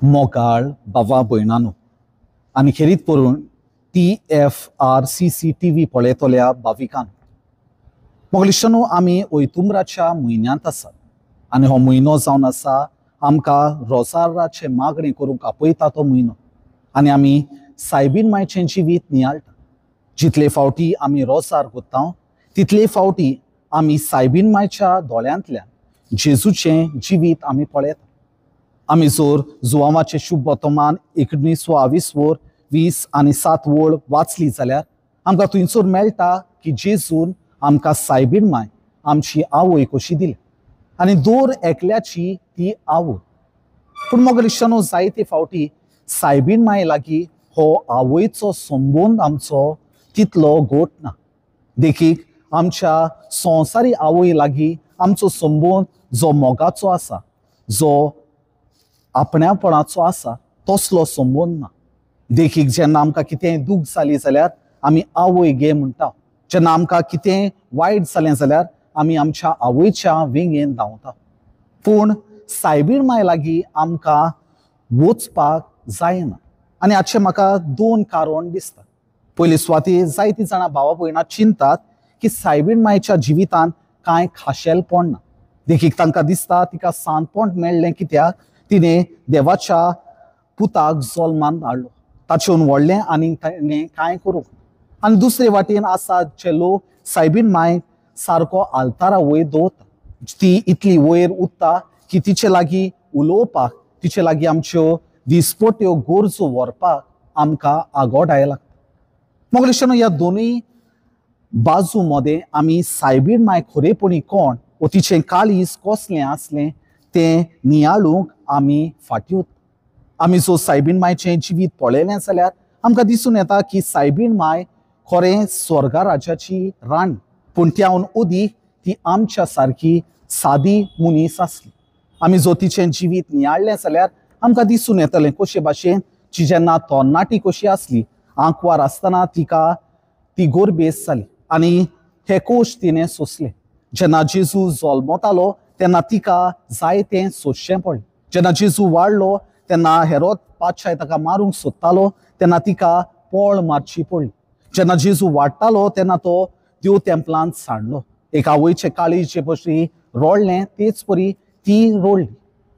मोगाळ बाबा भयणानो आनी खेरीत करून TFRCC TV पळयतल्या भाविकांनो, मोगलिश्टानो, आमी ओयतुम्राच्या म्हयन्यांत आसात आनी हो म्हयनो जावन आसा आमकां रोजाराचे मागणी करूंक आपयता तो म्हयनो आनी आमी सायबीन मायचें जिवीत नियाळटा. जितले फावटी आमी रोजार कोत्ता तितले फावटी आमी सायबीन मायच्या दोळ्यांतल्यान जेजूचें जिवीत आमी पळयता. आमी जर जुवांवाचें शुभ वर्तमान 19 वोर 20 आनी 7 वळ वाचली जाल्यार आमकां थंयसर मेळटा की जेजून आमकां सायबीन माय आमची आवय कशी दिली आनी दर एकल्याची ती आवय. पूण मोगलिश्टानो, जायते फावटी सायबीन माय लागीं हो आवयचो संबंद आमचो तितलो गोट ना. देखीक आमच्या संवसारी आवय लागीं आमचो संबंद जो मोगाचो आसा, जो आपण्यापणाचो आसा, तसलो संबंद ना. देखीक जेन्ना आमकां कितेंय दूख जाली जाल्यार आमी आवय गे म्हणटा, जेन्ना आमकां कितेंय वायट जालें जाल्यार आमी आमच्या आवयच्या वेंगेन धांवता. पूण सायबीण माय लागीं आमकां वचपाक जायना आनी हाचें म्हाका दोन कारण दिसता. पयले सुवातेर जायतीं जाणां भावा भयणां चिंतात की सायबीण मायच्या जिवितांत कांय खाशेलपण ना. देखीक तांकां दिसता तिका सांतपण मेळ्ळें कित्याक तिणें देवाच्या पुताक जल्मान हाडलो, ताचेहून व्हडलें आनी ताणें कांय करूंक. आनी दुसरे वाटेन आसा जे लोक सायबीण माय सारको आल्तारा वयर दवरता, ती इतली वयर उरता की तिचे लागीं उलोवपाक, तिचे लागीं आमच्यो दिसपट्यो गरजो व्हरपाक आमकां आगोडाय लागता. मोगलिश्टानो, ह्या दोनूय बाजू मदें आमी सायबीण माय खरेपणी कोण वो तिचें काळीज कसलें आसलें तें नियाळूंक आमी फाटीं उरता. आमी जो सायबीण मायचें जिवीत पळयलें जाल्यार आमकां दिसून येता की सायबीण माय खरें स्वर्गा राज्याची राणी, पूण त्याहून अदीक ती आमच्या सारकी सादी मनीस आसली. आमी जो तिचें जिवीत नियाळ्ळें जाल्यार आमकां दिसून येतलें कशे भाशेन ती जेन्ना तरणाटी कशी आसली, आंकवार आसतना तिका ती गोरबेस जाली आनी हे कोश तिणें सोंसले. जेन्ना जेजू जल्मतालो तेन्ना तिका जायतें सोंसचें पडलें. जेन्ना जेजू वाडलो तेन्ना हेरोद पातशाय ताका मारूंक सोदतालो तेन्ना तिका पळ मारची पडली. जेन्ना जेजू वाडटालो तेन्ना तो देव तेंपलांत सांडलो. एक आवयचें काळीज जे पशी रडलें तेच परी ती रडली.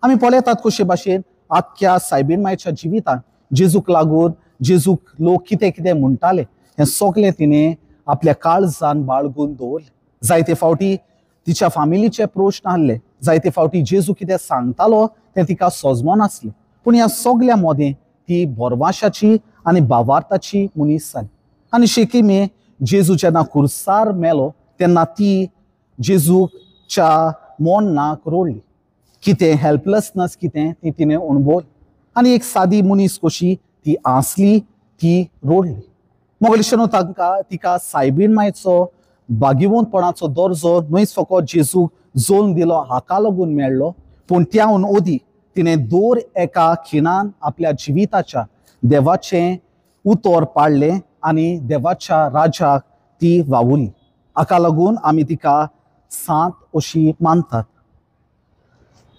आमी पळयतात कशे भाशेन आख्ख्या सायबीण मायच्या जिवितांत जेजूक लागून जेजूक लोक कितें कितें म्हणटाले हें सगळें तिणें आपल्या काळजान बाळगून दवरलें. जायते फावटी तिच्या फामिलीचे प्रश्न आहले, जायते फावटी जेजू कितें सांगतालो तें तिका सोजमो नासलें. पूण ह्या सगल्या मदें ती भरवाशाची आनी भावार्थाची मनीस जाली. आनी शेकीमे जेजू जेन्ना खुर्सार मेलो तेन्ना ती जेजूच्या मरणाक रडली. कितें हेल्पलसनस कितें ती तिणें अणभवली आनी एक सादी मनीस कशी ती आसली, ती रडली. मोगलिश्टानो, तांकां तिका सायबीण मायचो भाग्यवंतपणाचो दर्जो न्हयच फकत जेजूक जोल्म दिलो हाका लागून मेळ्ळो, पूण त्याहून अदीक तिणें दर एका खिणान आपल्या जिविताच्या देवाचें उतर पाडलें आनी देवाच्या राजाक ती वावुरली. हाका लागून आमी तिका सांत अशी मानतात.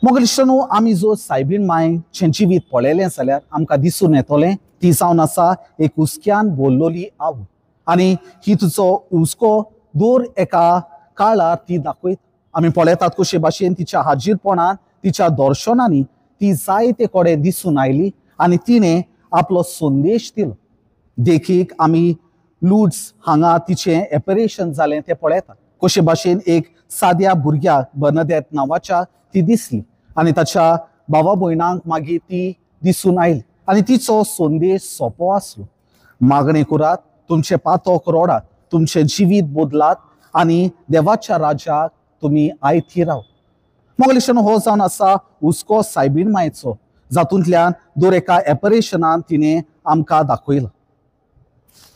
मोगलिश्टानो, आमी जो सायबीण मायचें जिवीत पळयलें जाल्यार आमकां दिसून येतलें ती जावन आसा एक हुस्क्यान भरलेली आवय आनी ही तिचो हुस्को दर एका काळार ती दाखयता. आमी पळयतात कशे भाशेन तिच्या हाजीरपणान, तिच्या दर्शनांनी ती जायते कडेन दिसून आयली आनी तिणें आपलो संदेश दिलो. देखीक आमी लुड्स हांगा तिचें एपरेशन जालें तें पळयतात. कशे भाशेन एक साद्या भुरग्याक बर्नदेत नांवाच्या ती दिसली आनी ताच्या भावा भयणांक मागीर ती दिसून आयली आनी तिचो संदेश सोंपो आसलो, मागणें करात, तुमचें पातक रोडात, तुमचें जिवीत बदलात आनी देवाच्या राज्याक तुमी आयती राव. मोगलिश्टानो, हो जावन आसा हुस्को सायबीण मायचो, जातूंतल्यान दर एका एपरेशनान तिणें आमकां दाखयलां.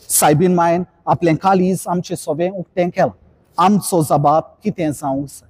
सायबीण मायन आपलें काळीज आमचें सोबें उक्तें केलां. आमचो जबाब कितें जावंक जाय?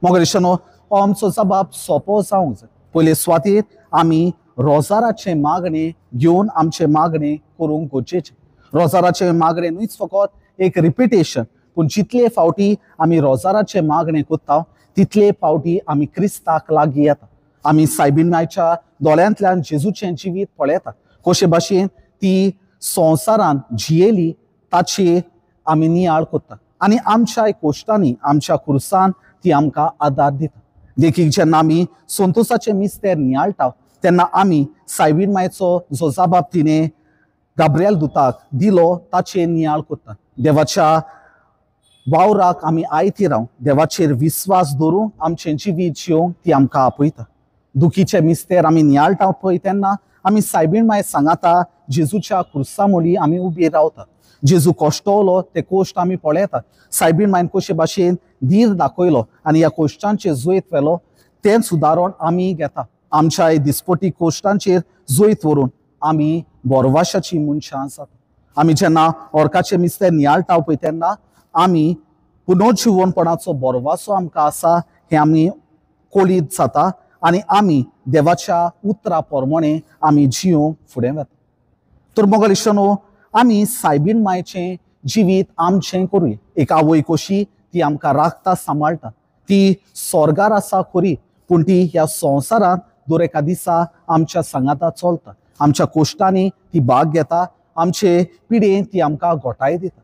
मोगलिश्टानो, हो आमचो जबाब सोंपो जावंक जाय. पयले सुवातेर आमी रोजाराचें मागणें घेवन आमचें मागणें करूंक गरजेचें. रोजाराचें मागणें न्हूच फकत एक रिपिटेशन, पूण जितले फावटी आमी रोजाराचें मागणें करता तितले फावटी आमी क्रिस्ताक लागीं येता. आमी सायबीण मायच्या दोळ्यांतल्यान जेजूचें जिवीत पळयता, कशे भाशेन ती संवसारान जियेली ताची आमी नियाळ करता आनी आमच्या कोश्टांनी आमच्या खुर्सान ती आमकां आदार दिता। देखीक जेन्ना आमी संतोषाचे मिस्तेर नियाळटा तेन्ना आमी सायबीण मायचो जो जबाब तिणें गाब्रियल दुताक दिलो ताचेर नियाळ करता। देवाच्या वावराक आमी आयती राव, देवाचेर विस्वास दवरून आमचें जिवीत जिवंक ती आमकां आपयता। दुखीचे मिस्तेर आमी नियाळटा पळय तेन्ना आमी सायबीण माय सांगाता जेजूच्या खुर्सा मोली आमी उबी रावता। जेजू कश्टवलो ते कोश्ट आमी पळयता, सायबीण मायन कशे भाशेन धीर दाखयलो आनी ह्या कोश्टांचेर जैत व्हेलो तें सुदारण आमी घेता। आमच्या दिसपटी कोश्टांचेर जैत व्हरून आमी बोरवाशाची मनशां जाता। आमी जेन्ना ओरकाचे मिस्तेर नियाळटा पळय तेन्ना आमी पुनर्जिवनपणाचो बोरवासो आमकां आसा हें आमी कोलीत जाता आनी आमी देवाच्या उतरा प्रमाणे आमी जिवंक फुडें वता। तर मोगाळ इश्टांनो, आमी सायबीण मायचें जिवीत आमचें करुया। एक आवय कशी ती आमकां राखता सांबाळटा, ती स्वर्गार आसा खरी पूण ती ह्या संवसारांत दर एका दिसा आमच्या सांगाता चलता, आमच्या कोश्टांनी ती भाग घेता, आमचे पिडेन ती आमकां घोटाय दिता।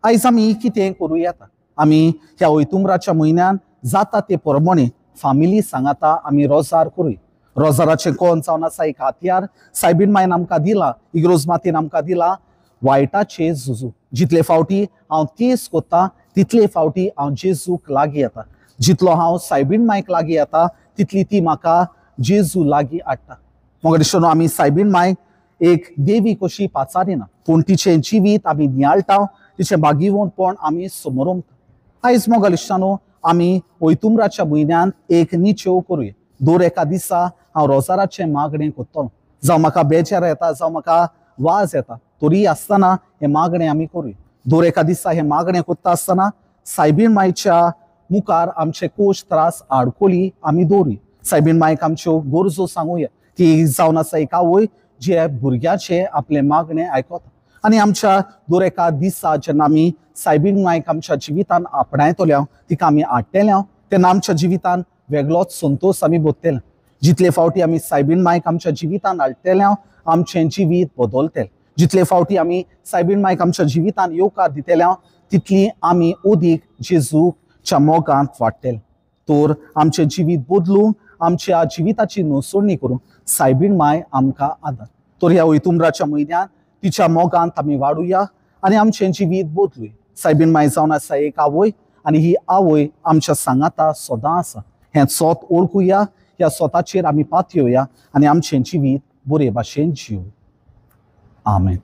आयज आमी कितें करूं येता, आमी ह्या ओयतुमराच्या म्हयन्यान जाता ते प्रमाणे फामिली सांगाता आमी रोजार करुया। रोजाराचें कोण जावन आसा एक हातयार सायबीण मायन आमकां दिला, इग्रोज मातयेन आमकां दिला वायटाचे झुजू। जितले फावटी हांव तेज कोत्ता तितले फावटी हांव जेजूक लागीं येता, जितलो हांव सायबीण मायक लागीं येता तितली ती म्हाका जेजू लागीं हाडटा। मगो दिश्टनो आमी सायबीण मायक एक देवी कशी पाचारिना पूण तिचें जिवीत आमी नियाळटा, तिचें भागीवंतपण आमी समोरमता। आयज मोगाळ इश्टांनो, आमी ओयतुमराच्या म्हयन्यांत एक निचेव करुया। दर एका दिसा हांव रोजाराचें मागणें करतलो, जावं म्हाका बेजार येता जावं म्हाका वाज येता तरी आसतना हें मागणें आमी करुया। दर एका दिसा हें मागणें करता आसतना सायबीण मायच्या मुखार आमचे कोश त्रास आडकोली आमी दवरुया। सायबीण मायक आमच्यो गरजो सांगुया, ती जावन आसा एक आवय जे भुरग्याचें आपलें मागणें आयकता आनी आमच्या दर एका दिसा जेन्ना आमी सायबीण मायक आमच्या जिवितान आपणायतले, तिका आमी हाडटले तेन्ना आमच्या जिवितान वेगळोच संतोश आमी भोगतले। जितले फावटी आमी सायबीण मायक आमच्या जिवितान हाडटले आमचें जिवीत बदलतलें, जितले फावटी आमी सायबीण मायक आमच्या जिवितान येवकार दितले तितली आमी ओदीक जेजूच्या मोगांत वाडटले। तर आमचें जिवीत बदलून आमच्या जिविताची नसोडणी करून सायबीण माय आमकां आदार। तर ह्या ओयतुमराच्या म्हयन्यांत तिच्या मोगांत आमी वाडुया आनी आमचें जिवीत बदलुया। सायबीण माय जावन आसा एक आवय आनी ही आवय आमच्या सांगाता सदां आसा हें सोत ओळखुया, ह्या सोताचेर आमी पातयेवया आनी आमचें जिवीत बरे भाशेन जिवया। आमेन।